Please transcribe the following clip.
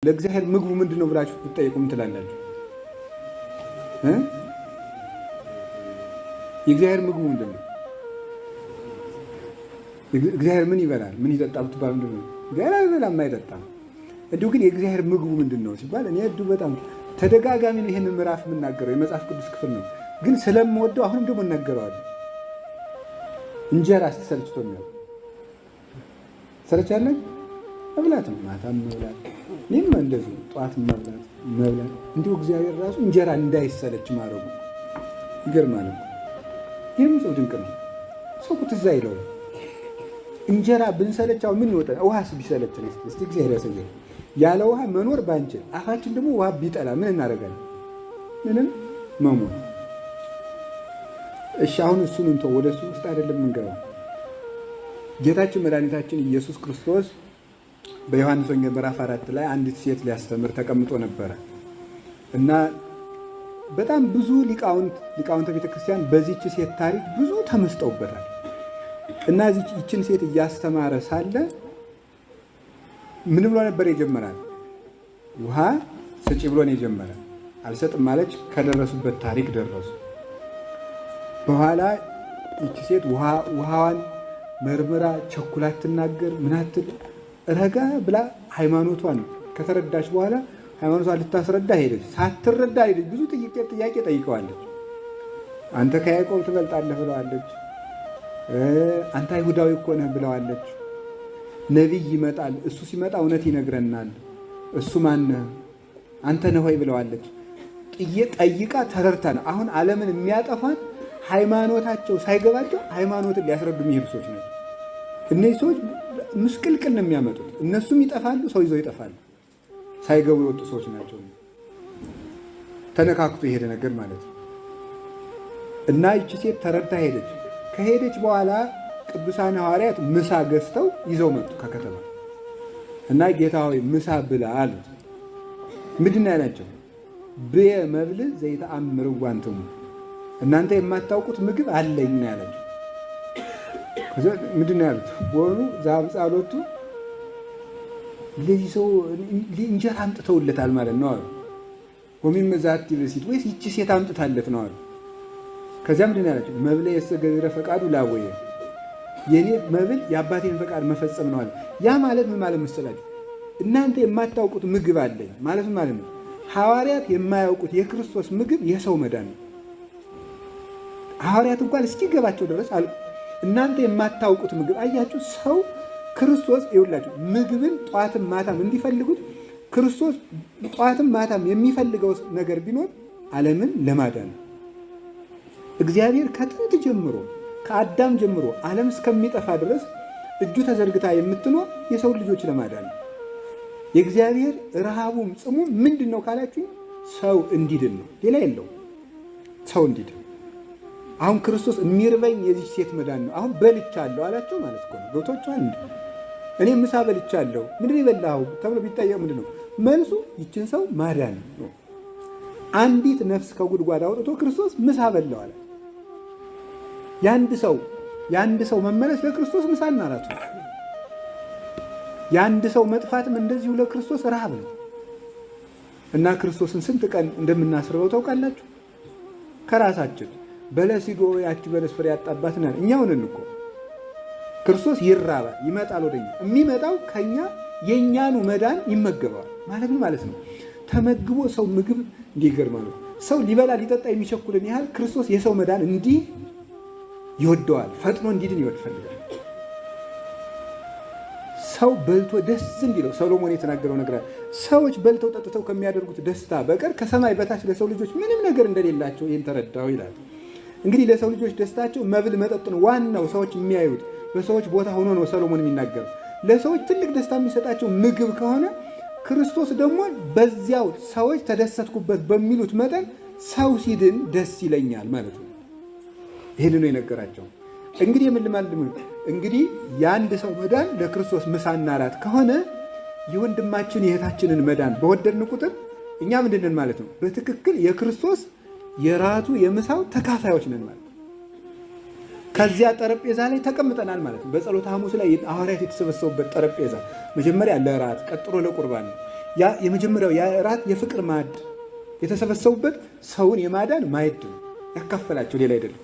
ለእግዚአብሔር ምግቡ ምንድን ነው ብላችሁ ብትጠይቁ ምን ትላላችሁ? የእግዚአብሔር ምግቡ ምንድን ነው? እግዚአብሔር ምን ይበላል ምን ይጠጣ ብትባል ምንድን ነው? እግዚአብሔር አይበላም አይጠጣም። እንዲሁ ግን የእግዚአብሔር ምግቡ ምንድን ነው ሲባል እኔ እንዲሁ በጣም ተደጋጋሚ ነው ይህንን ምዕራፍ የምናገረው፣ የመጽሐፍ ቅዱስ ክፍል ነው፣ ግን ስለምወደው አሁንም ደግሞ እናገረዋለሁ። እንጀራ ስትሰልችቶ የሚያውቅ ሰለቻለን መብላት ነው፣ ማታም መብላት፣ እኔም እንደዚሁ ጠዋት መብላት መብላት። እንዲሁ እግዚአብሔር ራሱ እንጀራ እንዳይሰለች ማድረጉ ይገርማል እኮ። ይህም ሰው ድንቅ ነው። ሰው ትዝ አይለውም። እንጀራ ብንሰለች አሁን ምን ይወጣል? ውሃስ ቢሰለች ነው? እስቲ እግዚአብሔር ያሳየን። ያለ ውሃ መኖር ባንችል፣ አፋችን ደግሞ ውሃ ቢጠላ ምን እናደርጋለን? ምንም መሞት። እሺ አሁን እሱን እንተው፣ ወደ እሱ ውስጥ አይደለም የምንገባው። ጌታችን መድኃኒታችን ኢየሱስ ክርስቶስ በዮሐንስ ወንጌል ምዕራፍ 4 ላይ አንዲት ሴት ሊያስተምር ተቀምጦ ነበረ እና በጣም ብዙ ሊቃውንተ ቤተክርስቲያን በዚች ሴት ታሪክ ብዙ ተመስጠውበታል። እና ይችን ሴት እያስተማረ ሳለ ምን ብሎ ነበር የጀመራል? ውሃ ስጪ ብሎ ነው የጀመረ። አልሰጥም ማለች። ከደረሱበት ታሪክ ደረሱ። በኋላ ይቺ ሴት ውሃዋን መርምራ ቸኩላ ትናገር ምናትል ረጋ ብላ ሃይማኖቷን ከተረዳች በኋላ ሃይማኖቷን ልታስረዳ ሄደች። ሳትረዳ ሄደች። ብዙ ጥያቄ ጠይቀዋለች። አንተ ከያዕቆብ ትበልጣለህ ብለዋለች። አንተ አይሁዳዊ እኮ ነህ ብለዋለች። ነቢይ ይመጣል፣ እሱ ሲመጣ እውነት ይነግረናል። እሱ ማነህ? አንተ ነህ ወይ ብለዋለች። ጥዬ ጠይቃ ተረድታ ነው። አሁን ዓለምን የሚያጠፋን ሃይማኖታቸው ሳይገባቸው ሃይማኖትን ሊያስረዱ የሚሄዱ ሰዎች ናቸው። እነዚህ ሰዎች ምስቅልቅል ነው የሚያመጡት። እነሱም ይጠፋሉ፣ ሰው ይዘው ይጠፋሉ። ሳይገቡ የወጡ ሰዎች ናቸው። ተነካክቶ የሄደ ነገር ማለት ነው። እና ይቺ ሴት ተረድታ ሄደች። ከሄደች በኋላ ቅዱሳን ሐዋርያት ምሳ ገዝተው ይዘው መጡ ከከተማ እና ጌታ ሆይ ምሳ ብላ አሉት። ምንድን ነው ያላቸው? ብየ መብል ዘይተአምርዋ አንትሙ፣ እናንተ የማታውቁት ምግብ አለኝ ነው ያላቸው። ምንድን ነው ያሉት? ቦኑ ዘአምጻሎቱ ለዚህ ሰው እንጀራ አምጥተውለታል ማለት ነው አሉ። ወሚመ ዛቲ ብእሲት፣ ወይስ ይቺ ሴት አምጥታለት ነው አሉ። ከዚያ ምንድን ነው ያላቸው? መብለ የሰ ገቢረ ፈቃዱ ላወየ፣ የኔ መብል የአባቴን ፈቃድ መፈጸም ነው አለ። ያ ማለት ምን ማለት መሰላችሁ? እናንተ የማታውቁት ምግብ አለኝ ማለት ምን ማለት ነው? ሐዋርያት የማያውቁት የክርስቶስ ምግብ የሰው መዳን ነው። ሐዋርያት እንኳን እስኪገባቸው ድረስ እናንተ የማታውቁት ምግብ አያችሁ። ሰው ክርስቶስ ይውላችሁ ምግብን ጠዋትም ማታም እንዲፈልጉት ክርስቶስ ጠዋትም ማታም የሚፈልገው ነገር ቢኖር ዓለምን ለማዳን ነው። እግዚአብሔር ከጥንት ጀምሮ ከአዳም ጀምሮ ዓለም እስከሚጠፋ ድረስ እጁ ተዘርግታ የምትኖር የሰው ልጆች ለማዳን ነው። የእግዚአብሔር ረሃቡም ጽሙም ምንድን ነው ካላችሁ ሰው እንዲድን ነው። ሌላ የለውም። ሰው እንዲድን። አሁን ክርስቶስ የሚርበኝ የዚች ሴት መዳን ነው። አሁን በልቻለሁ አላቸው ማለት እኮ ነው። ገብቷቸዋል። እኔ ምሳ በልቻለሁ፣ ምንድን የበላኸው ተብሎ ቢጠየቅ ምንድን ነው መልሱ? ይችን ሰው ማዳን ነው። አንዲት ነፍስ ከጉድጓድ አውጥቶ ክርስቶስ ምሳ በላው አለ። የአንድ ሰው መመለስ ለክርስቶስ ምሳና እራቱ ነው። የአንድ ሰው መጥፋትም እንደዚሁ ለክርስቶስ ረሃብ ነው። እና ክርስቶስን ስንት ቀን እንደምናስርበው ታውቃላችሁ? ከራሳችን በለስ ሂዶ ያቺ በለስ ፍሬ ያጣባት ነን እኛው ነን እኮ። ክርስቶስ ይራባል፣ ይመጣል ወደኛ። የሚመጣው ከኛ የእኛኑ መዳን ይመገበዋል ማለት ምን ማለት ነው? ተመግቦ ሰው ምግብ እንዲገርማ ነው። ሰው ሊበላ ሊጠጣ የሚቸኩልን ያህል ክርስቶስ የሰው መዳን እንዲህ ይወደዋል። ፈጥኖ እንዲድን ይፈልጋል። ሰው በልቶ ደስ እንዲለው ሰሎሞን የተናገረው ነገር አለ። ሰዎች በልተው ጠጥተው ከሚያደርጉት ደስታ በቀር ከሰማይ በታች ለሰው ልጆች ምንም ነገር እንደሌላቸው ይህን ተረዳው ይላል። እንግዲህ ለሰው ልጆች ደስታቸው መብል መጠጥ ነው። ዋናው ሰዎች የሚያዩት በሰዎች ቦታ ሆኖ ነው ሰሎሞን የሚናገረው። ለሰዎች ትልቅ ደስታ የሚሰጣቸው ምግብ ከሆነ ክርስቶስ ደግሞ በዚያው ሰዎች ተደሰትኩበት በሚሉት መጠን ሰው ሲድን ደስ ይለኛል ማለት ነው። ይህን ነው የነገራቸው። እንግዲህ የምልማልም እንግዲህ የአንድ ሰው መዳን ለክርስቶስ ምሳና እራት ከሆነ የወንድማችን የእህታችንን መዳን በወደድን ቁጥር እኛ ምንድንን ማለት ነው? በትክክል የክርስቶስ የራቱ የምሳው ተካፋዮች ነን ማለት ነው። ከዚያ ጠረጴዛ ላይ ተቀምጠናል ማለት ነው። በጸሎተ ሐሙስ ላይ ሐዋርያት የተሰበሰቡበት ጠረጴዛ መጀመሪያ ለራት ቀጥሎ ለቁርባን ነው። ያ የመጀመሪያው ያ እራት የፍቅር ማዕድ የተሰበሰቡበት ሰውን የማዳን ማዕድ ነው ያካፈላቸው፣ ሌላ አይደለም።